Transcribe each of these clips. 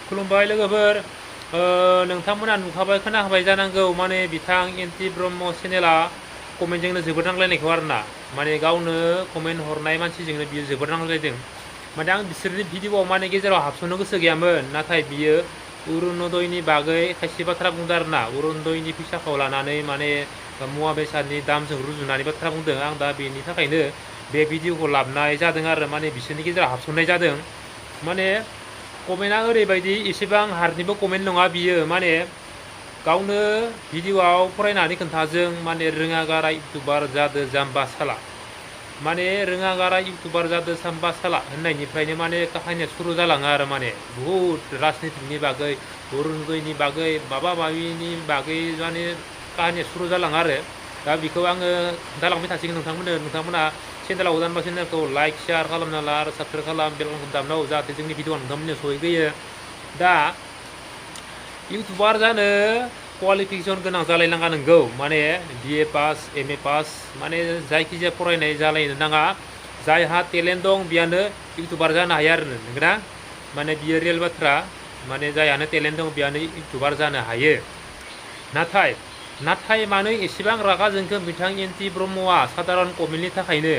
खुलुमबाय लोगोफोर नोंथांमोना नुखाबाय खोनाखाबाय जानांगौ माने बिथां एन्टि ब्रह्म चेनेला कमेन्टजोंनो जोबोद नांलायनायखौ आरोना माने गावनो कमेन्ट हरनाय मानसिजोंनो बियो जोबोद नांलायदों माने आं बिसोरनि भिडिअआव माने गेजेराव हाबसननो गोसो गैयामोन नाथाय बियो अरुणोदयनि बागै खायसे बाथ्रा बुंदों आरोना अरुणोदयनि फैसाखौ लानानै माने मुवा बेसादनि दामजों रुजुनानै बाथ्रा बुंदों आं दा बेनि थाखायनो बे भिडिअखौ लाबोनाय जादों आरो माने बिसोरनि गेजेराव हाबसननाय जादों माने कमेन्टआ ओरैबायदि एसेबां हार्डनिबो कमेन्ट नङा बियो माने गावनो भिडिअआव फरायनानै खोन्थाजों माने रोङा गारा इउटुबार जादो जाम्बा साला माने रोङा गारा इउटुबार जादो जाम्बा साला होननायनिफ्रायनो माने काहानिया सुरु जालाङो आरो माने बुहुद राजनितिकनि बागै अरुणोदयनि बागै माबा माबिनि बागै माने काहानिया सुरु जालाङो आरो दा बेखौ आङो खोन्थालांबाय थासिगोन नोंथांमोना चेनेलाव गोदानबा चेनेलखौ लाइक शेयार खालामना ला आरो साबस्क्राइब खालाम बेलखौ दामनांगौ जाहाथे जोंनि भिडिअआ नोंथांमोननियाव सहैग्रोयो दा इउटुबार जानो क्वालिफिकेसन गोनां जालायनाङा नोंगौ माने BA पास MA पास माने जायखिजाया फरायनाय जालायनो नाङा जायहा टेलेन्ट दं बेयानो इउटुबार जानो हायो आरो नोंगोना माने बियो रियेल बाथ्रा माने जायहानो टेलेन्ट दं बेयानो इउटुबार जानो हायो नाथाय मानो एसेबां रागा जोंखो बिथां एन्टि ब्रह्मआ साधारन कमेन्टनि थाखायनो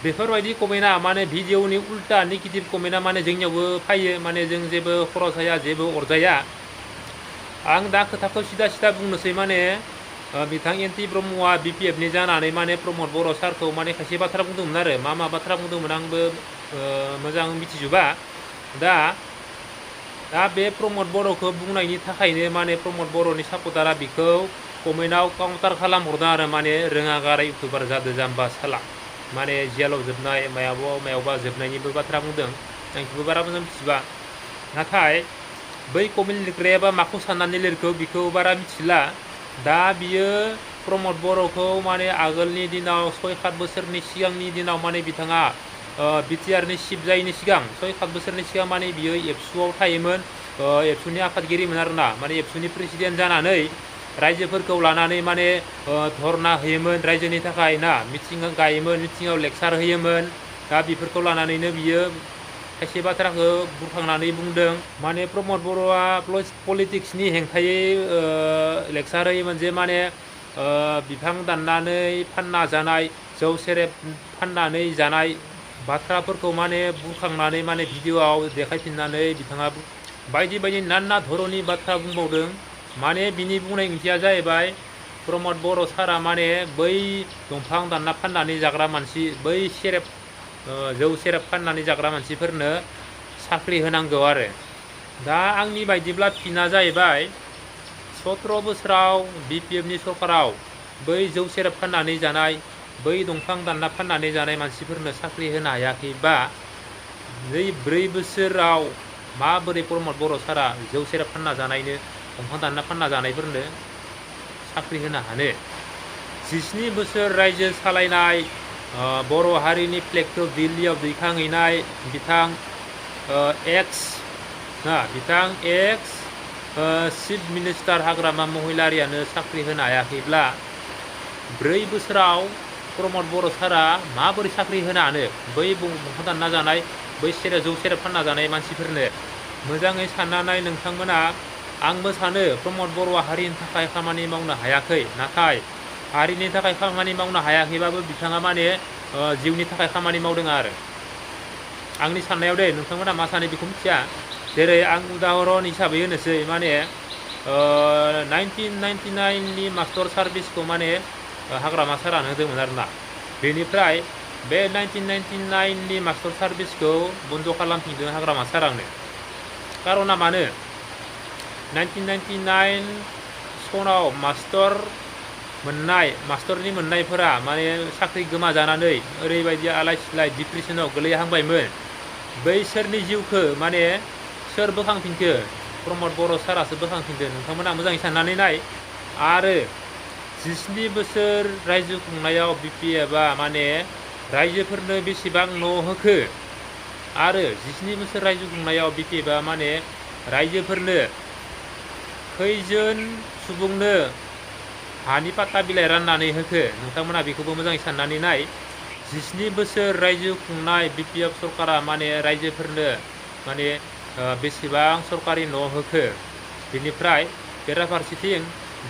बेफोरबायदि कमेन्टआ माने भिडिअनि उल्टा नेगेटिभ कमेन्टआ माने जोंनियावबो फैयो माने जों जेबो खरस जाया जेबो अरजाया आं दा खोथाखौ सिदा बुंनोसै माने बिथां एन्टि ब्रह्मआ BPFनि जानानै माने प्रमद बर' सारखौ माने खायसे बाथ्रा बुंदोंमोन आरो मा बाथ्रा बुंदोंमोन आंबो मोजां मिथिजोबा दा बे प्रमद बर'खौ बुंनायनि थाखायनो माने प्रमद बर'नि सापर्टारा बिखौ कमेन्टआव काउन्टार खालामहरदों आरो माने रोङा गारा इउटुबार जादो जाम्बा साला माने जेलाव जोबनाय मायावबा जोबनायनिबो बाथ्रा बुंदों आं बेखौबो बारा मोजां मिथिबा नाथाय बै कमेन्ट लिरग्रायाबा माखौ साननानै लिरखो बेखौ बारा मिथिला दा बियो प्रमद बर'खौ माने आगोलनि दिनाव 6-7 बोसोरनि सिगांनि दिनाव माने बिथाङा BTRनि चिफ जायैनि सिगां 6-7 बोसोरनि सिगां माने बियो एबसुआव थायोमोन एबसुनि आफादगिरिमोन आरोना माने एबसुनि प्रेसिडेन्ट जानानै रायजोफोरखौ लानानै माने धरना होयोमोन रायजोनि थाखाय ना मिथिं गायोमोन मिथिङाव लेक्सार होयोमोन दा बेफोरखौ लानानैनो बियो खायसे बाथ्राखौ बुरखांनानै बुंदों माने प्रमद बर'आ पलिटिक्सनि हेंथायै लेक्सार होयोमोन जे माने बिफां दाननानै फानना जानाय जौ सेरेब फाननानै जानाय बाथ्राफोरखौ माने बुरखांनानै माने भिडिअआव देखायफिननानै बिथाङा बायदि नाना धरननि बाथ्रा बुंबावदों माने बिनि बुंनाय ओंथिया जाहैबाय प्रमद बर' सारा माने बै दंफां दानना फाननानै जाग्रा मानसि बै जौ सेरेब फाननानै जाग्रा मानसिफोरनो साख्रि होनांगौ आरो दा आंनि बायदिब्ला फिना जाहैबाय 17 बोसोराव BPFनि सरकाराव बै जौ सेरेब फाननानै जानाय बै दंफां दानना फाननानै जानाय मानसिफोरनो साख्रि होनो हायाखैबा 4 बोसोराव माबोरै प्रमद बर' सारा जौ सेरेब फानना जानायनो दंफां दानना फानना जानायफोरनो साख्रि होनो हानो 17 बोसोर रायजो सालायनाय बर' हारिनि फ्लेगखौ दिल्लीयाव दैखांहैनाय बिथां एक्स चिफ मिनिस्टार हाग्रामा महिलारियानो साख्रि होनो हायाखैब्ला 4 बोसोराव प्रमद बर' सारा माबोरै साख्रि होनो हानो बै दंफां दानना जानाय बै जौ सेरेब फानना जानाय मानसिफोरनो मोजाङै साननानै नोंथांमोना आंबो सानो प्रमद बर'आ हारिनि थाखाय खामानि मावनो हायाखै नाथाय हारिनि थाखाय खामानि मावनो हायाखैबाबो बिथाङा माने जिउनि थाखाय खामानि मावदों आरो आंनि साननायाव दे नोंथांमोना मा सानो बेखौ मिथिया जेरै आं उदाहरन हिसाबै होनोसै माने 1999नि मास्टार सार्भिसखौ माने हाग्रामा सारानो होदोंमोन आरोना बेनिफ्राय बे 1999नि मास्टार सार्भिसखौ बन्द खालामफिनदों हाग्रामा सारानो कारना मानो 1999 सनाव मास्टरनि मोननायफोरा माने साख्रि गोमाजानानै ओरैबायदि आलाय सिलाय डिप्रेसनाव गोलैहांबायमोन बैसोरनि जिउखौ माने सोर बोखांफिनखो प्रमद बर' सारासो बोखांफिनदो नोंथांमोना मोजाङै साननानै नाय आरो 17 बोसोर रायजो खुंनायाव BPFआ माने रायजोफोरनो बेसेबां न' होखो आरो 17 बोसोर रायजो खुंनायाव BPFआ माने रायजोफोरनो खैजोन सुबुंनो हानि पाट्टा बिलाइ राननानै होखो नोंथांमोना बेखौबो मोजाङै साननानै नाय 17 बोसोर रायजो खुंनाय BPF सरकारा माने रायजोफोरनो माने बेसेबां सरकारि न' होखो बेनिफ्राय बेराफारसेथिं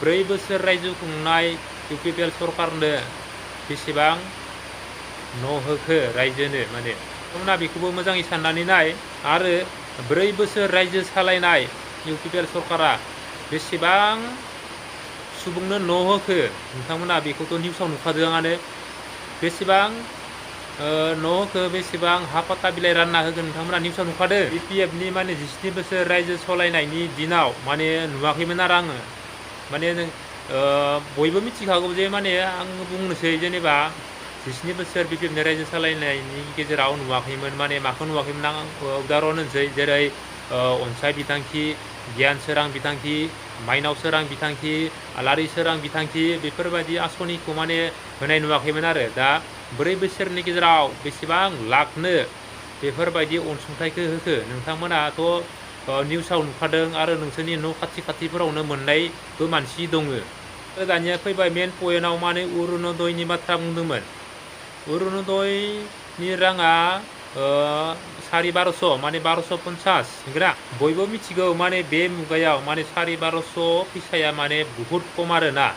4 बोसोर रायजो खुंनाय UPPL सरकारनो बेसेबां न' होखो रायजोनो माने नोंथांमोना बेखौबो मोजाङै साननानै नाय आरो 4 बोसोर रायजो सालायनाय UPPL सरकारा बेसेबां सुबुंनो न' होखो नोंथांमोना बेखौथ' निउसाव नुखादोंआनो बेसेबां न' होखो बेसेबां हा पाट्टा बिलाइ रानना होगोन नोंथांमोना निउसाव नुखादों BPFनि माने 17 बोसोर रायजो सालायनायनि दिनाव माने नुवाखैमोन आरो आङो माने बयबो मिथिखागौ जे माने आं बुंनोसै जेनेबा 17 बोसोर BPFनि रायजो सालायनायनि गेजेराव नुवाखैमोन माने माखौ नुवाखैमोन आं उदाहरन होनोसै जेरै अनसाय बिथांखि गियान सोरां बिथांखि माइनाव सोरां बिथांखि आलारि सोरां बिथांखि बेफोरबायदि आसनिखौ माने होनाय नुवाखैमोन आरो दा 4 बोसोरनि गेजेराव बेसेबां लाखनो बेफोरबायदि अनसुंथाइखौ होखो नोंथांमोनाथ' निउसाव नुखादों आरो नोंसोरनि न' खाथि-खाथिफोरावनो मोननायबो मानसि दङ दानिया फैबाय मेन पइन्टआव माने अरुणोदयनि बाथ्रा बुंदोंमोन अरुणोदयनि राङा 1250 माने 1250 नंगौना बयबो मिथिगौ माने बे मुगायाव माने 1250 फैसाया माने बुहुत खम आरो ना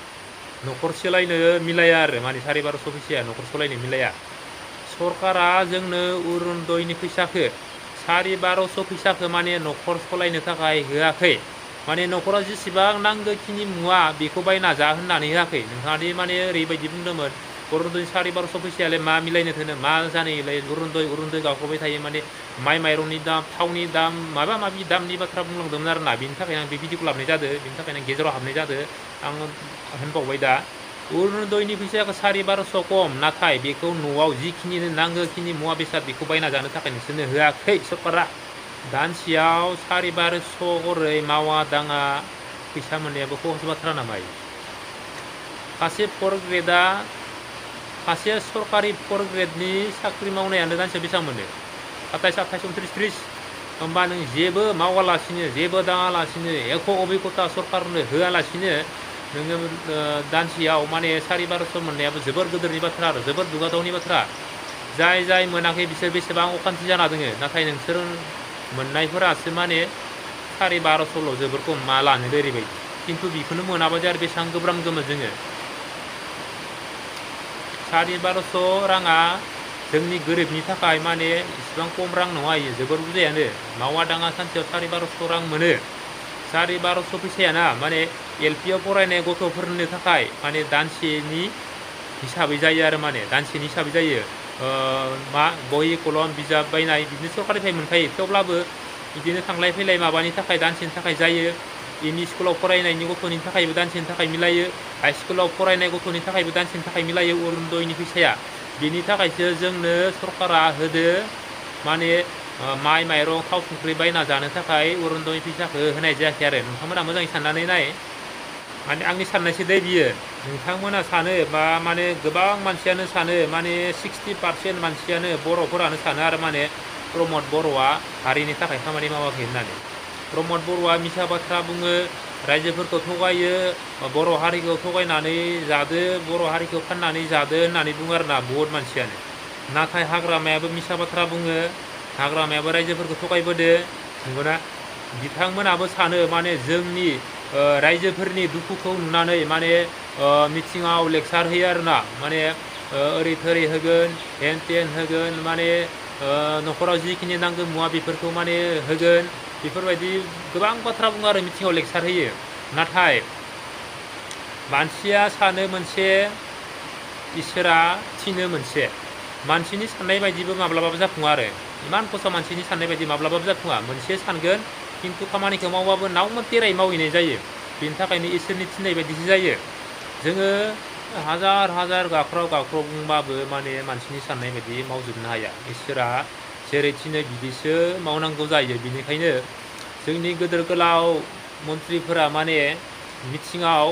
न'खर सोलायनो मिलाया आरो माने 1250 फैसाया न'खर सोलायनो मिलाया सरकारा जोंनो अरुणोदयनि फैसाखौ 1250 फैसाखौ माने न'खर सलायनो थाखाय होआखै माने न'खराव जेसेबां नांगौखिनि मुवा बेखौ बायना जा होननानै होआखै नोंथाङा दि माने ओरैबायदि बुंदोंमोन अरुणोदय 1250 फैसायालाय मा मिलायनो थोनो मा जानायलाय अरुणोदय गावखौबाय थायो माने माइ माइरंनि दाम थावनि दाम माबा माबि दामनि बाथ्रा बुंलांदोंमोन आरोना बेनि थाखायनो आं बे भिडिअखौ लाबोनाय जादों बेनि थाखायनो गेजेराव हाबनाय जादों आं होनबावबाय दा अरुणोदयनि फैसाया 1250 खम नाथाय बेखौ न'आव जिखिनि नांगौखिनि मुवा बेसाद बेखौ बायना जानो थाखाय नोंसोरनो होआखै सरकारा दानसेयाव 1250 करै मावा दाङा फैसा मोननायाबो सहज बाथ्रा नामा सासे फर ग्रेडआ सासे सरकारि फर ग्रेडनि साख्रि मावनायानो दानसेयाव बेसेबां मोनो 27, 28, 29, 30 होमबा नों जेबो मावालासिनो जेबो दाङालासिनो एख' अबिगथा सरकारनो होआलासिनो नोङो दानसेयाव माने 1250 मोननायाबो जोबोर गोदोरनि बाथ्रा आरो जोबोर दुगादावनि बाथ्रा जाय मोनाखै बिसोर बेसेबां अखान्थि जाना दोङो नाथाय नोंसोर मोननायफोरासो माने 1250ल' जोबोर खम मा लानो ओरैबायदि खिन्थु बेखौनो मोनाबादि आरो बेसेबां गोब्राब गोमो जोङो 1250 राङा जोंनि गोरिबनि थाखाय माने इसिबां खम रां नङा इयो जोबोर बुरजायानो मावा दाङा सानसेयाव 1250 रां मोनो 1250 फैसायाना माने LPआव फरायनाय गथ'फोरनो थाखाय माने दानसेनि हिसाबै जायो आरो माने दानसेनि हिसाबै जायो मा बहि कलम बिजाब बायनाय बिदिनो सरकारनिफ्राय मोनखायो थेवब्लाबो बिदिनो थांलाय फैलाय माबानि थाखाय दानसेनि थाखाय जायो एम इ स्कुलाव फरायनायनि गथ'नि थाखायबो दानसेनि थाखाय मिलायो हाइ स्कुलाव फरायनाय गथ'नि थाखायबो दानसेनि थाखाय मिलायो अरुणोदयनि फैसाया बेनि थाखायसो जोंनो सरकारा होदो माने माइ माइरं थाव संख्रि बायना जानो थाखाय अरुणोदय फैसाखौ होनाय जायाखै आरो नोंथांमोना मोजाङै साननानै नाय माने आंनि साननायसो दे बियो नोंथांमोना सानो बा माने गोबां मानसियानो सानो माने 60% मानसियानो बर'फोरानो सानो आरो माने प्रमद बर'आ हारिनि थाखाय खामानि मावाखै होननानै प्रमद बर'आ मिसा बाथ्रा बुङो रायजोफोरखौ थगायो बर' हारिखौ थगायनानै जादो बर' हारिखौ फाननानै जादो होननानै बुङो आरोना बहुद मानसियानो नाथाय हाग्रामायाबो मिसा बाथ्रा बुङो हाग्रामायाबो रायजोफोरखौ थगायबोदो नंगौना बिथांमोनाबो सानो माने जोंनि रायजोफोरनि दुखुखौ नुनानै माने मिथिङाव लेक्सार होयो आरोना माने ओरै थोरै होगोन हेन टेन होगोन माने न'खराव जिखिनि नांगौ मुवा बेफोरखौ माने होगोन बेफोरबायदि गोबां बाथ्रा बुङो आरो मिथिङाव लेक्सार होयो नाथाय मानसिया सानो मोनसे इसोरा थिनो मोनसे मानसिनि साननाय बायदिबो माब्लाबाबो जाफुङा आरो इमान खस्थ' मानसिनि साननाय बायदि माब्लाबाबो जाफुङा मोनसे सानगोन खिन्थु खामानिखौ मावबाबो नावमोन तेराय मावहैनाय जायो बेनि थाखायनो इसोरनि थिननाय बायदिसो जायो जोङो हाजार गाख्राव बुंबाबो माने मानसिनि साननाय बायदि मावजोबनो हाया इसोरा जेरै थिनो बिदिसो मावनांगौ जायो बेनिखायनो जोंनि गोदोर गोलाव मन्थ्रिफोरा माने मिथिङाव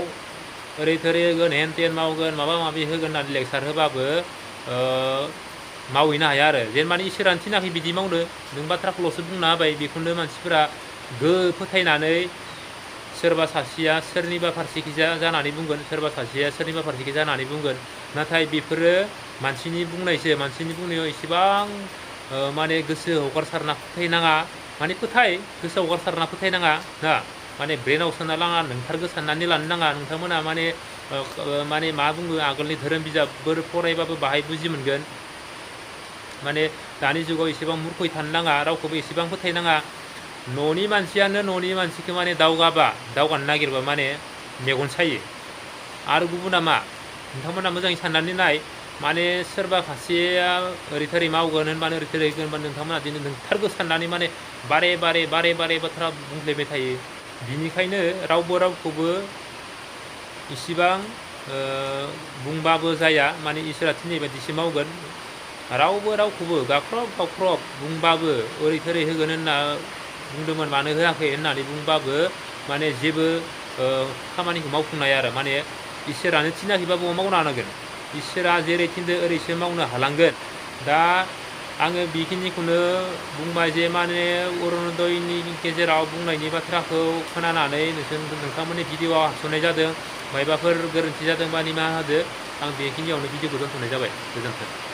ओरै थोरै होगोन हेन टेन मावगोन माबा माबि होगोन होननानै लेक्सार होबाबो मावहैनो हाया आरो जेन माने इसोरानो थिनाखै बिदि मावनो नों बाथ्राखौल'सो बुंना होबाय बेखौनो मानसिफोरा फोथायनानै सोरबा सासेया सोरनिबा फारसेखिजा जानानै बुंगोन सोरबा सासेया सोरनिबा फारसेखि जानानै बुंगोन नाथाय बेफोरो मानसिनि बुंनायसो मानसिनि बुंनायाव इसेबां माने गोसो हगारसारना फोथायनाङा माने गोसोआव हगारसारना फोथायनाङा ना माने ब्रेनाव सोना लाङा नोंथारगो साननानै लानो नाङा नोंथांमोना माने मा बुङो आगोलनि धोरोम बिजाबफोर फरायबाबो बाहाय बुजि मोनगोन माने दानि जुगाव एसेबां मुर्खयै थानो नाङा रावखौबो एसेबां फोथायनाङा न'नि मानसियानो न'नि मानसिखौ माने दावगानो नागिरबा माने मेगन सायो आरो गुबुना मा नोंथांमोना मोजाङै साननानै नाय माने सोरबा सासेया ओरै थोरै मावगोन होनबानो ओरै थोरै होगोन होनबानो नोंथांमोना दिनै नोंथारगो साननानै माने बारे बारे बाथ्रा बुंफ्लेबाय थायो बिनिखायनो रावबो रावखौबो इसिबां बुंबाबो जाया माने इसोरा थिननाय बायदिसो मावगोन रावबो रावखौबो गाख्रब बुंबाबो ओरै थोरै होगोन होनना बुंदोंमोन मानो होआखै होननानै बुंबाबो माने जेबो खामानिखौ मावफुंनो हाया आरो माने इसोरानो थिनाखैबाबो मावनो हानांगोन इसोरा जेरै थिनदो ओरैसो मावनो हालांगोन दा आङो बेखिनिखौनो बुंबाय जे माने अरुणदयनि गेजेराव बुंनायनि बाथ्राखौ खोनानानै नोंथांमोननि भिडिअ'आव हाबसननाय जादों मायबाफोर गोरोन्थि जादोंबा निमाहा होदो आं बेखिनियावनो भिडिअ'खौ दोनथ'नाय जाबाय गोजोन्थों।